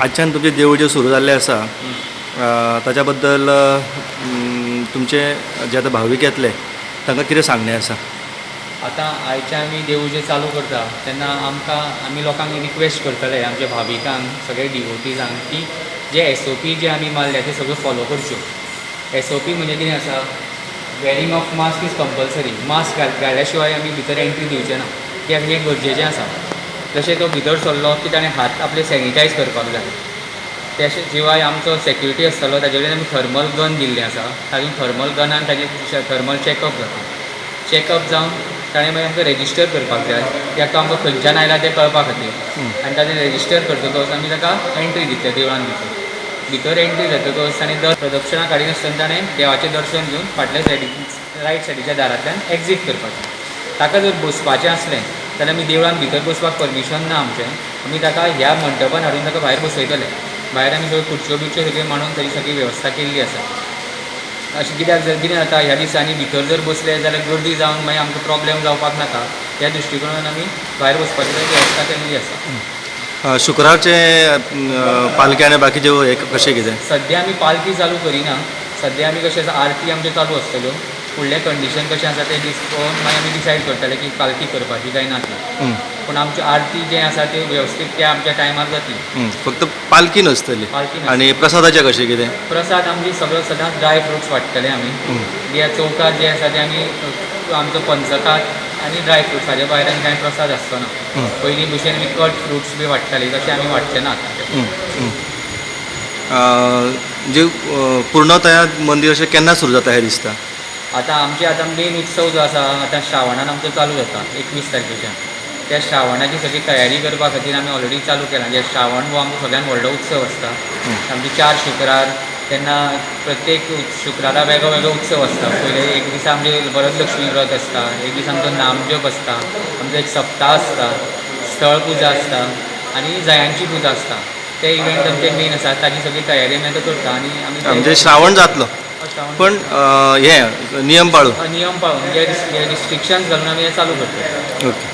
आजच्यान तुमचें देवूळ जें सुरू जाल्लें आसा, ताच्या बद्दल तुमचे जे आतां भावीक येतले तांकां कितें सांगणें आसा? आतां आयचे आमी देवूळ जें चालू करता तेन्ना आमकां आमी लोकांक रिक्वेस्ट करतले, आमच्या भाविकांक, सगळे डिवोटीजांक की जे एसओपी जे आमी मारल्या ते सगळ्यो फॉलो करच्यो. एसओपी म्हणजे कितें आसा? Wearing of mask is compulsory. Mask घाल्या शिवाय आमी भितर एंट्री दिवचे ना, कित्याक हें गरजेचें आसा. जशें तो भितर सरलो की ताणें हात आपले सॅनिटायज करपाक जाय. त्या शिवाय आमचो सेक्युरिटी आसतलो, ताजे कडेन आमी थर्मल गन दिल्लें आसा. तातूंत थर्मल गनान ताजें थर्मल चॅकअप जाता. चॅकअप जावन ताणें मागीर आमकां रेजिस्टर करपाक जाय, कित्याक तो आमकां खंयच्यान आयला तें कळपा खातीर. आनी ताजें रेजिस्टर करतकच आमी ताका एंट्री दितले देवळान भितर. भितर एंट्री जातकच ताणें दर प्रदक्षिणा काडिनासतना ताणें देवाचें दर्शन घेवन फाटल्या सायडीक, रायट सायडीच्या दारांतल्यान एक्जीट करपाचें. ताका जर बसपाचें आसलें जाल्यार आमी देवळान भितर बसपाक परमिशन ना आमचें. आमी ताका ह्या मंडपान हाडून ताका भायर बसयतले. भायर आमी सगळ्यो खुर्च्यो बिर्च्यो सगळ्यो मांडून ताजी सगळी वेवस्था केल्ली आसा. अशें कित्याक, जर कितें जाता, ह्या दिसांनी भितर जर बसले जाल्यार गर्दी जावन मागीर आमकां प्रॉब्लेम जावपाक नाका, ह्या दृश्टिकोणान आमी भायर बसपाची वेवस्था केल्ली आसा. शुक्रारचे पालखी आनी बाकीचे हे कशें कितें? सद्या आमी पालखी चालू करिना. सद्या आमी कशें आसा, आरती आमच्यो चालू आसतल्यो. फुडलें कंडिशन कशें आसा तें दीस पळोवन मागीर आमी डिसायड करतले की पालखी करपाची काय ना ती. पूण आमची आरती जें आसा ते वेवस्थीत त्या आमच्या टायमार जातली. फक्त पालखी नसतली? पालखी नासतली. आनी प्रसादाचें कशें कितें? प्रसाद आमची सगळो सदांच ड्राय फ्रुट्स वांट्टले आमी. ह्या चौकार जे आसा ते आमी आमचो पंचखाद आनी ड्राय फ्रुट्स, हाजे भायर आनी कांय प्रसाद आसचो ना. पयलीं भशेन आमी कट फ्रुट्स बी वांट्टाली, तशें आमी वांटचे ना आतां. हं, हं. जे पूर्णतया मंदीर अशें केन्ना सुरू जाता हें दिसता? आतां आमचे आतां मेन उत्सव जो आसा, आतां श्रावणान आमचो चालू जाता 21 तारखेच्यान. त्या श्रावणाची सगळी तयारी करपा खातीर आमी ऑलरेडी चालू केला. म्हणजे श्रावण हो आमचो सगळ्यात व्हडलो उत्सव आसता. आमचे चार शुक्रार, तेन्ना प्रत्येक शुक्रारा वेगळो वेगळो उत्सव आसता. पयले एक दिसा आमचे वरदलक्ष्मी व्रत आसता, एक दीस आमचो नामजप आसता, आमचो एक सप्ताह आसता, स्थळ पुजा आसता आनी जयांची पुजा आसता. ते इव्हेंट आमचे मेन आसा. ताजी सगळी तयारी आमी आतां करता आनी आमी म्हणजे श्रावण जातलो श्रावण पण हे नियम पाळून. नियम पाळून, जे रिस्ट्रिक्शन्स घालून आमी हें चालू करता. ओके.